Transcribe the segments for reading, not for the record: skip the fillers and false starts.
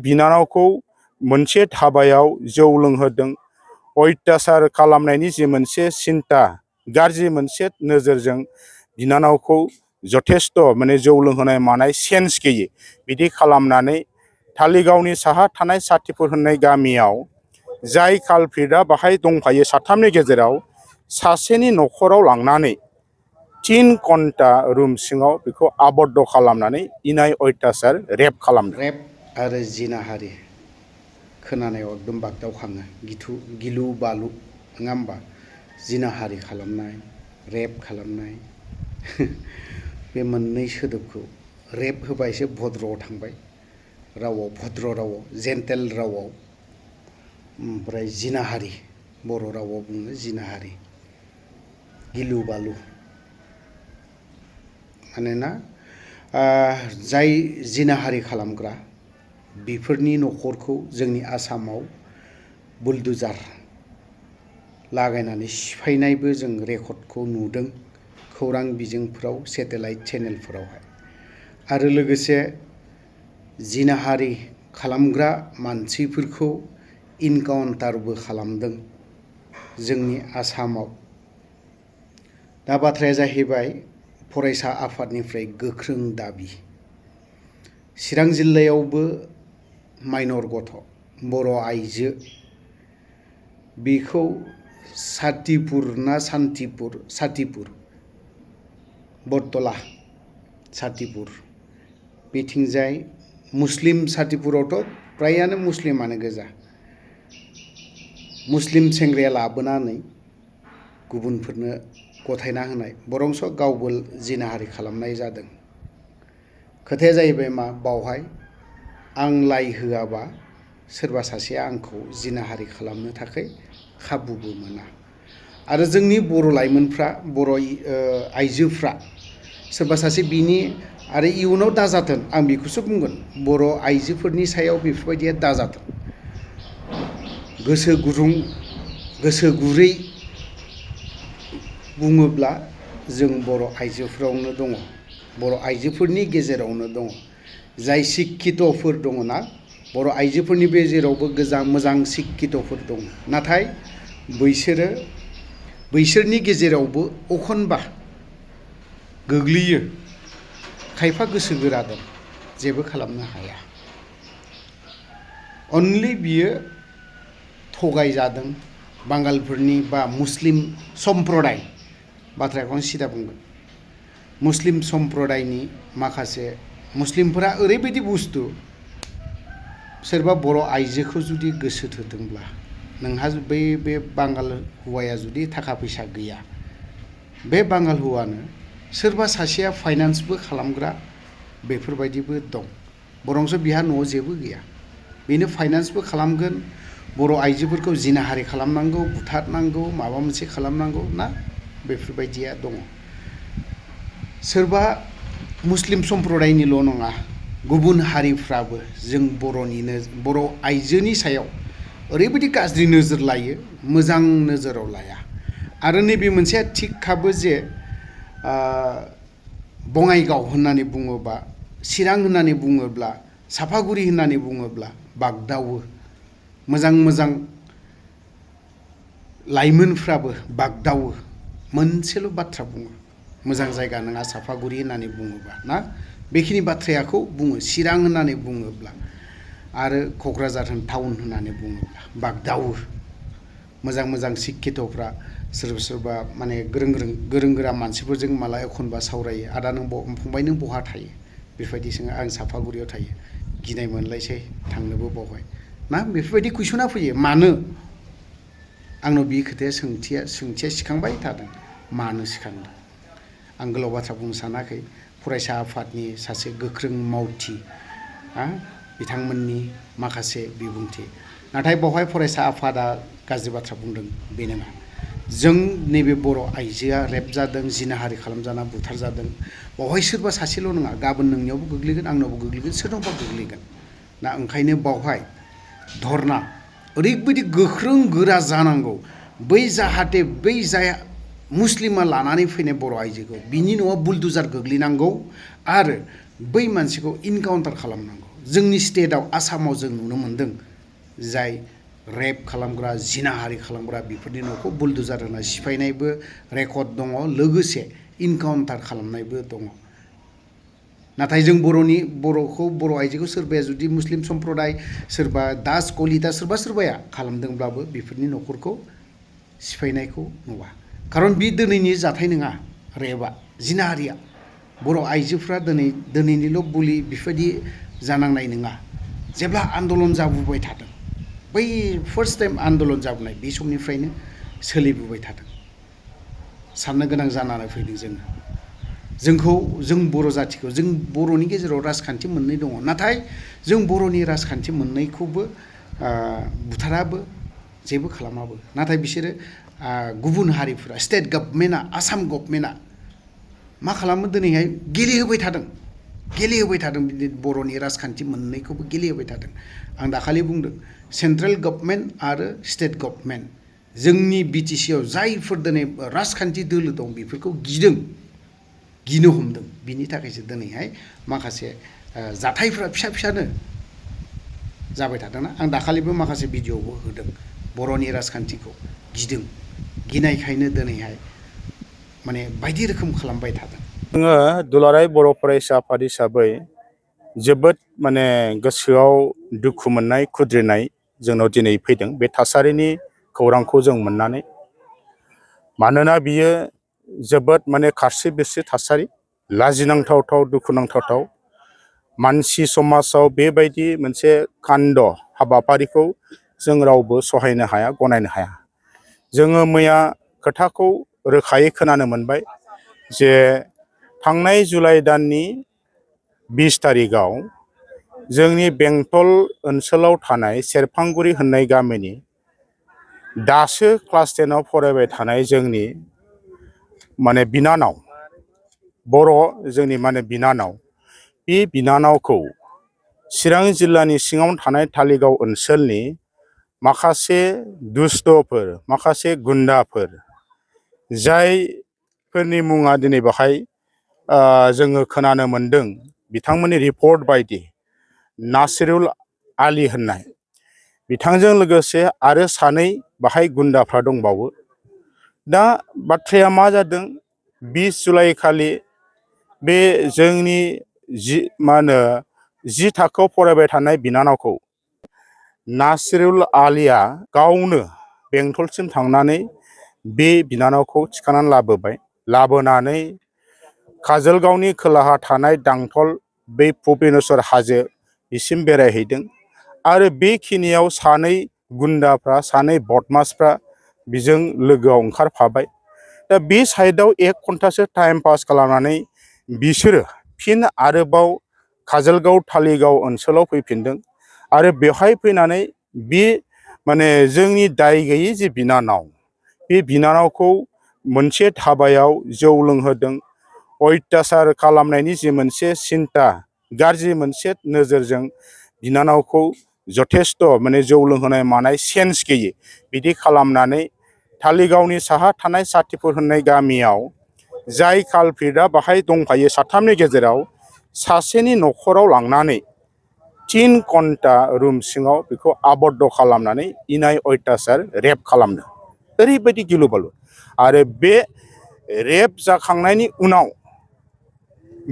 बिनानावखौ मोनसे धाबायाव जौ लोंहोदों अयथासार खालामनायनि जि मोनसे सिन्ता गाज्रि मोनसे नोजोरजों बिनानावखौ जथेस्थ माने जौ लोंहोनाय मानाय सेन्स गैयै बिदि खालामनानै धालिगावनि साहा थानाय साथिपुर होननाय गामियाव जाय कालप्रिटआ बाहाय दंफायो साथामनि गेजेराव सासेनि न'खराव लांनानै 3 घन्टा रुम सिङाव बेखौ आबद्ध खालामनानै इनाय अयथासार रेप खालामदों। रेप आरो जिनाहारि खोनानायाव एकदम बागदावखाङो गिलु बालु नङा होमबा? जिनाहारि खालामनाय रेप खालामनाय बे मोननै सोदोबखौ रेप होबा एसे भद्रआव थांबाय रावाव भद्र रावाव जेन्टेल रावाव ओमफ्राय जिनाहारि बर' रावाव बुङो जिनाहारि गिलु बालु मानोना जाय जिनाहारि खालामग्रा बेफोरनि न'खरखौ जोंनि आसामाव बुलडुजार लागायनानै सिफायनायबो जों रेकर्डखौ नुदों खौरां बिजोंफोराव सेटेलाइट चेनेलफोरावहाय आरो लोगोसे जिनाहारि खालामग्रा मानसिफोरखौ इनकाउन्टारबो खालामदों जोंनि आसामाव। दा बाथ्राया जाहैबाय फरायसा आफादनिफ्राय गोख्रों दाबि चिरां जिल्लायावबो माइनर गथ' बर' आइजो बेखौ साथिपुर ना साथिपुर बरतला साथिपुर बेथिंजाय मुस्लिम साथिपुरावथ' फ्रायानो मुस्लिमानो गोजा मुस्लिम सेंग्राया लाबोनानै गुबुनफोरनो गथायना होनाय बरंस गावबो जिनाहारि खालामनाय जादों। खोथाया जाहैबाय मा बावहाय आं लाइ होआबा सोरबा सासेया आंखौ जिनाहारि खालामनो थाखाय खाबुबो मोना आरो जोंनि बर' लाइमोनफ्रा बर' आइजोफ्रा सोरबा सासे बिनि आरो इयुनाव दाजाथों आं बेखौसो बुंगोन बर' आइजोफोरनि सायाव बेफोरबायदिया दाजाथों गोसो गुदुं गोसो गुरै बुङोब्ला जों बर' आइजोफोरावनो दङ बर' आइजोफोरनि गेजेरावनो दङ जाय सिक्खितफोर दङ ना बर' आइजोफोरनि गेजेरावबो मोजां सिक्खितफोर दं नाथाय बैसोरनि गेजेरावबो अखनबा गोग्लैयो खायफा गोसो गोरा दं जेबो खालामनो हाया अनलि बियो थगायजादों बांगालफोरनि बा मुस्लिम सम्प्रदाय बाथ्राखौ आं सिदा बुंगोन मुस्लिम सम्प्रदायनि माखासे मुस्लिमफोरा ओरैबायदि बुस्थु सोरबा बर' आइजोखौ जुदि गोसो थोदोंब्ला नोंहा बे बांगाल हौवाया जुदि थाखा फैसा गैया बे बांगाल हौवानो सोरबा सासेया फाइनान्सबो खालामग्रा बेफोरबायदिबो दं बरंस बिहा न'आव जेबो गैया बेनो फाइनान्सबो खालामगोन बर' आइजोफोरखौ जिनाहारि खालामनांगौ बुथारनांगौ माबा मोनसे खालामनांगौ ना बेफोरबायदिया दङ सोरबा मुस्लिम सम्प्रदायनिल' नङा गुबुन हारिफ्राबो जों बर' आइजोनि सायाव ओरैबायदि गाज्रि नोजोर लायो मोजां नोजोराव लाया आरो नैबे मोनसेया थिगखाबो जे बङाइगाव होननानै बुङोबा चिरां होननानै बुङोब्ला सापागुरि होननानै बुङोब्ला बागदावो मोजां लाइमोनफ्राबो बागदावो मोनसेल' बाथ्रा बुङो मोजां जायगा नङा सापागुरि होननानै बुङोबा ना बेखिनि बाथ्राखौ बुङो चिरां होननानै बुङोब्ला आरो क'क्राझार टाउन होननानै बुङोब्ला बागदावो मोजां सिक्खितफ्रा सोरबा माने गोरों गोरा मानसिफोरजों माला एखनबा सावरायो आदा नों फंबाय नों बहा थायो बेफोरबायदि सोङो आं सापागुरियाव थायो गिनाय मोनलायसै थांनोबो बावहाय ना बेफोरबायदि कुइसना फैयो मानो आंनाव बे खोथाया सोंथिया सिखांबाय थादों मानो सिखांदों आं गोलाव बाथ्रा बुंनो सानाखै फरायसा आफादनि सासे गोख्रों मावथि बिथांमोननि माखासे बिबुंथि नाथाय बावहाय फरायसा आफादा गाज्रि बाथ्रा बुंदों बे नङा जों नैबे बर' आइजोआ रेप जादों जिनाहारि खालामजाना बुथारजादों बावहाय सोरबा सासेल' नङा गाबोन नोंनियावबो गोग्लैगोन आंनावबो गोग्लैगोन सोरनावबा गोग्लैगोन ना ओंखायनो बावहाय धरना ओरैबायदि गोख्रों गोरा जानांगौ जाहाथे बै जाय मुस्लिमा लानानै फैनाय बर' आइजोखौ बिनि न'आव बुलडुजार गोग्लैनांगौ आरो बै मानसिखौ इनकाउन्टार खालामनांगौ जोंनि स्टेटआव आसामाव जों नुनो मोनदों जाय रेप खालामग्रा जिनाहारि खालामग्रा बेफोरनि न'खौ बुलडुजार होना सिफायनायबो रेकर्ड दङ, लोगोसे इनकाउन्टार खालामनायबो दङ। नाथाय जों बर' आइजोखौ सोरबाया जुदि मुस्लिम सम्प्रदाय, सोरबा दास कलिता सोरबाया खालामदोंब्लाबो बेफोरनि न'खरखौ सिफायनायखौ नुवा। खारन बे दिनैनि जाथाय नङा, रेपआ जिनाहारिया बर' आइजोफ्रा दिनैनिल' बुलि बेफोरबायदि जानांनाय नङा। जेब्ला आन्दलन जाबोबाय थादों, बै फार्स्ट टाइम आन्दलन जाबोनाय बे समनिफ्रायनो सोलिबोबाय थादों। साननो गोनां जानानै फैदों जों बर' जाथिखौ, जों बर'नि गेजेराव राजखान्थि मोननै दङ, नाथाय जों बर'नि राजखान्थि मोननैखौबो बुथाराबो, जेबो खालामाबो। नाथाय बिसोरो गुबुन हारिफोरा, स्टेट गभर्नमेन्टआ, आसाम गभर्नमेन्टआ मा खालामो दिनैहाय गेलेहोबाय थादों बर'नि राजखान्थि मोननैखौबो गेलेहोबाय थादों। आं दाखालि बुंदों सेन्ट्रेल गभर्नमेन्ट आरो स्टेट गभर्नमेन्ट, जोंनि BTC आव जायफोर दिनै राजखान्थि दोलो दं बेफोरखौ गिनो हमदों। बिनि थाखायसो दिनैहाय माखासे जाथायफ्रा फिसानो जाबाय थादोंना। आं दाखालिबो माखासे भिडिअ'बो होदों, बर'नि राजखान्थिखौ गिनायखायनो दिनैहाय माने बायदि रोखोम खालामबाय थादों। जोङो दुलाराय बर' फरायसा आफाद हिसाबै जोबोद माने गोसोआव दुखु मोननाय, खुद्रिनाय जोंनाव दिनै फैदों बे थासारिनि खौरांखौ जों मोननानै। मानोना बियो जोबोद माने खारसि बिरसि थासारि, लाजिनांथाव, दुखुनांथाव। मानसि समाजाव बेबायदि मोनसे कान्ड हाबाफारिखौ जों रावबो सहायनो हाया, गनायनो हाया। जोङो मैया खोथाखौ रोखायै खोनानो मोनबाय जे थांनाय जुलाइ दाननि 20 तारिखआव जोंनि बेंटल ओनसोलाव थानाय सेरफांगुरि होननाय गामिनि दासो क्लास 10 आव फरायबाय थानाय जोंनि माने बिनानाव, बर' जोंनि माने बिनानाव, बे बिनानावखौ चिरां जिल्लानि सिङाव थानाय धालिगाव ओनसोलनि माखासे दुस्थ'फोर, माखासे गुन्डाफोर, जायफोरनि मुङा दिनै बेहाय जोङो खोनानो मोनदों बिथांमोननि रिपर्ट बायदि नासिरुल आली होननाय बिथांजों लोगोसे आरो सानै बाहाय गुन्डाफ्रा दंबावो। दा बाथ्राया मा जादों, 20 जुलाइ खालि बे जोंनि 10 थाखोआव फरायबाय थानाय बिनानावखौ नासिरुल आलीया गावनो बेंटलसिम थांनानै बे बिनानावखौ थिखांनानै लाबोनानै काजलगावनि खोलाहा थानाय दांथल बै भुबेनेश्वर हाजो बिसिम बेरायहैदों। आरो बेखिनियाव सानै गुन्डाफ्रा, सानै बदमासफ्रा बिजों लोगोआव ओंखारफाबाय। दा बे साइडआव 1 घन्टासो टाइम पास खालामनानै बिसोरो फिन आरोबाव काजलगाव धालिगाव ओनसोलाव फैफिनदों। आरो बेवहाय फैनानै बे माने जोंनि दाय गैयै जे बिनानाव, बे बिनानावखौ मोनसे धाबायाव जौ लोंहोदों, अयथासार खालामनायनि जि मोनसे सिन्ता, गाज्रि मोनसे नोजोरजों बिनानावखौ जथेस्थ' माने जौ लोंहोनाय मानाय सेन्स गैयै बिदि खालामनानै धालिगावनि साहा थानाय साथिपुर होननाय गामियाव जाय कालप्रिटआ बाहाय दंफायो साथामनि गेजेराव सासेनि न'खराव लांनानै 3 घन्टा रुम सिङाव बेखौ आबद्ध खालामनानै इनाय अयथासार रेप खालामदों। ओरैबायदि गिलु बालु। आरो बे रेप जाखांनायनि उनाव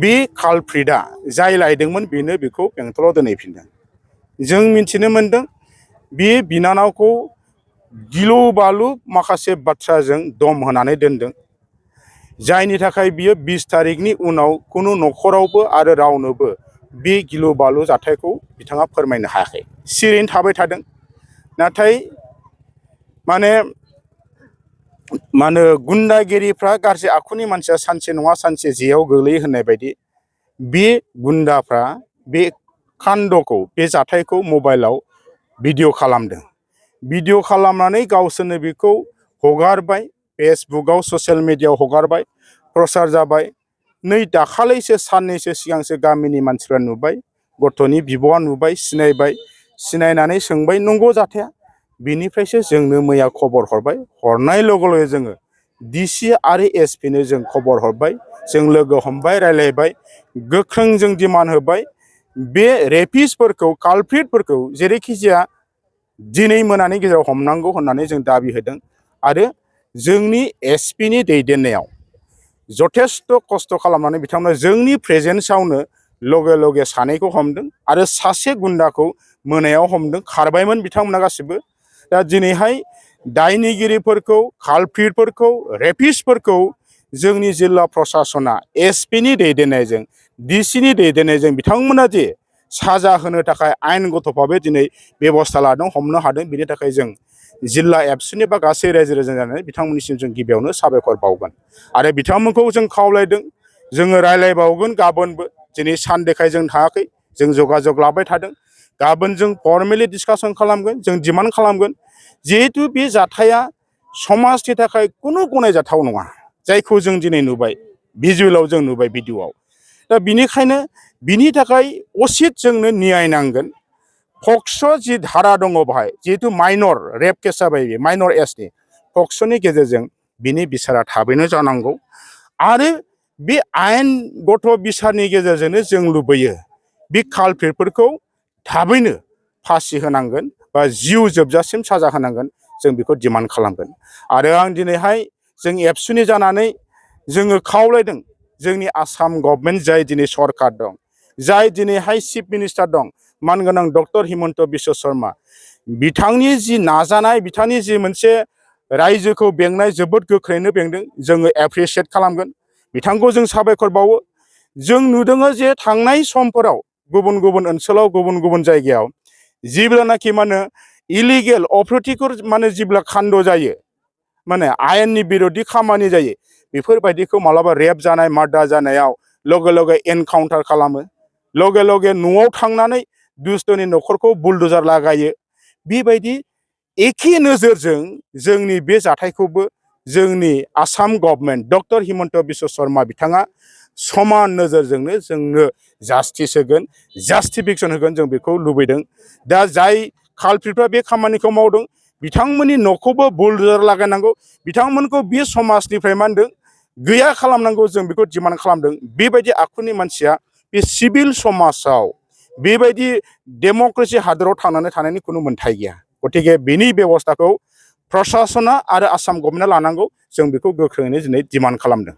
बे कालप्रिटआ जाय लायदोंमोन बेनो बेखौ बेंटलाव दोनहैफिनदों। जों मिथिनो मोनदों बे बिनानावखौ गिलु बालु माखासे बाथ्राजों दम होनानै दोनदों, जायनि थाखाय बियो 20 तारिखनि उनाव खुनु न'खरावबो आरो रावनोबो बे गिलु बालु जाथायखौ बिथाङा फोरमायनो हायाखै, सिरियैनो थाबाय थादों। नाथाय माने गुन्डागिरिफ्रा, गाज्रि आखुनि मानसिया सानसे नङा सानसे जेयाव गोग्लैयो होननाय बायदि बे गुन्डाफ्रा बे कान्दखौ, बे जाथायखौ मबाइलाव भिडिअ' खालामदों। भिडिअ' खालामनानै गावसोरनो बेखौ हगारबाय, फेसबुकआव, ससियेल मिडियाआव हगारबाय, प्रसार जाबाय। नै दाखालैसो साननैसो सिगांसो गामिनि मानसिफ्रा नुबाय, गथ'नि बिब'आ नुबाय, सिनायबाय, सिनायनानै सोंबाय नंगौ जाथाया। बिनिफ्रायसो जोंनो मैया खबर हरबाय। हरनाय लोगो लोगो जोङो DC आरो SP नो जों खबर हरबाय, जों लोगो हमबाय, रायलायबाय, गोख्रों जों डिमान्ड होबाय बे रेपिस्टफोरखौ कालप्रिटफोरखौ जेरैखिजाया दिनै मोनानि गेजेराव हमनांगौ होननानै जों दाबि होदों आरो जोंनि एसपिनि दैदेननायाव जथेस्थ' खस्थ' खालामनानै बिथांमोना जोंनि प्रेजेन्सआवनो लगे लगे सानैखौ हमदों आरो सासे गुन्दाखौ मोनायाव हमदों खारबायमोन बिथांमोना गासिबो दा दिनैहाय दायनिगिरिफोरखौ कालप्रिटफोरखौ रेपिस्टफोरखौ जोंनि जिल्ला प्रसासना एसपिनि दैदेननायजों डिसिनि दैदेननायजों बिथांमोना जे साजा होनो थाखाय आयेनगत भाबै दिनै बेबस्था लादों हमनो हादों बिनि थाखाय जों जिल्ला एबसुनि बा गासै रायजो राजा जानानै बिथांमोननिसिम जों गिबियावनो साबायखर बावगोन आरो बिथांमोनखौ जों खावलायदों जोङो रायज्लायबावगोन गाबोनबो दिनै सानदेखाय जों थाङाखै जों जगाजग लाबाय थादों गाबोन जों फर्मेलि डिसकासन खालामगोन जों डिमान्ड खालामगोन जिहेथु बे जाथाया समाजनि थाखाय खुनु गनायजाथाव नङा जायखौ जों दिनै नुबाय भिजुवेलाव जों नुबाय भिडिअ'आव दा बिनिखायनो बिनि थाखाय असित जोंनो न्याय नांगोन पक्स' जि धारा दङ बाहाय जिहेतु माइनर रेप केस जाबाय बे माइनर एजनि पक्स'नि गेजेरजों बिनि बिसारा थाबैनो जानांगौ आरो बे आयेन गथ' बिसारनि गेजेरजोंनो जों लुबैयो बे कालप्रिटफोरखौ थाबैनो फासि होनांगोन बा जिउ जोबजासिम साजा होनांगोन जों बेखौ डिमान्ड खालामगोन आरो आं दिनैहाय जों एबसुनि जानानै जोङो खावलायदों जोंनि आसाम गभर्नमेन्ट जाय दिनै सरकार दं जाय दिनैहाय चिफ मिनिस्टार दं मानगोनां डक्टर हिमन्त बिश्व शर्मा बिथांनि जि नाजानाय बिथांनि जि मोनसे रायजोखौ बेंनाय जोबोद गोख्रैनो बेंदों जोङो एप्रिसियेट खालामगोन बिथांखौ जों साबायखर बावो जों नुदों जे थांनाय समफोराव गुबुन गुबुन ओनसोलाव गुबुन गुबुन जायगायाव जेब्लानाखि मा होनो इलिगेल अप्रतिकर माने जेब्ला खान्द' जायो माने आयेननि बिर'धि खामानि जायो बेफोरबायदिखौ मालाबा रेप जानाय मार्डार जानायाव लगे लगे एनकाउन्टार खालामो लगे लगे न'आव थांनानै दुस्थनि न'खरखौ बुलडोजार लागायो बेबायदि एखे नोजोरजों जोंनि बे जाथायखौबो जोंनि आसाम गभर्नमेन्ट डक्टर हिमन्त बिश्व शर्मा बिथाङा समान नोजोरजोंनो जोंनो जास्टिस होगोन जास्टिफिकेसन होगोन जों बेखौ लुबैदों दा जाय कालप्रिटफ्रा बे खामानिखौ मावदों बिथांमोननि न'खौबो बुलडोजार लागायनांगौ बिथांमोनखौ बे समाजनिफ्राय मा होनदों गैया खालामनांगौ जों बेखौ डिमान्ड खालामदों बेबायदि आखुनि मानसिया बे सिभिल समाजाव बेबायदि डेम'क्रेसि हादराव थांनानै थानायनि खुनु मोन्थाय गैया गतिके बेनि बेबस्थाखौ प्रसासना आरो आसाम गभर्नमेन्टआ लानांगौ जों बेखौ गोख्रोङैनो दिनै डिमान्ड खालामदों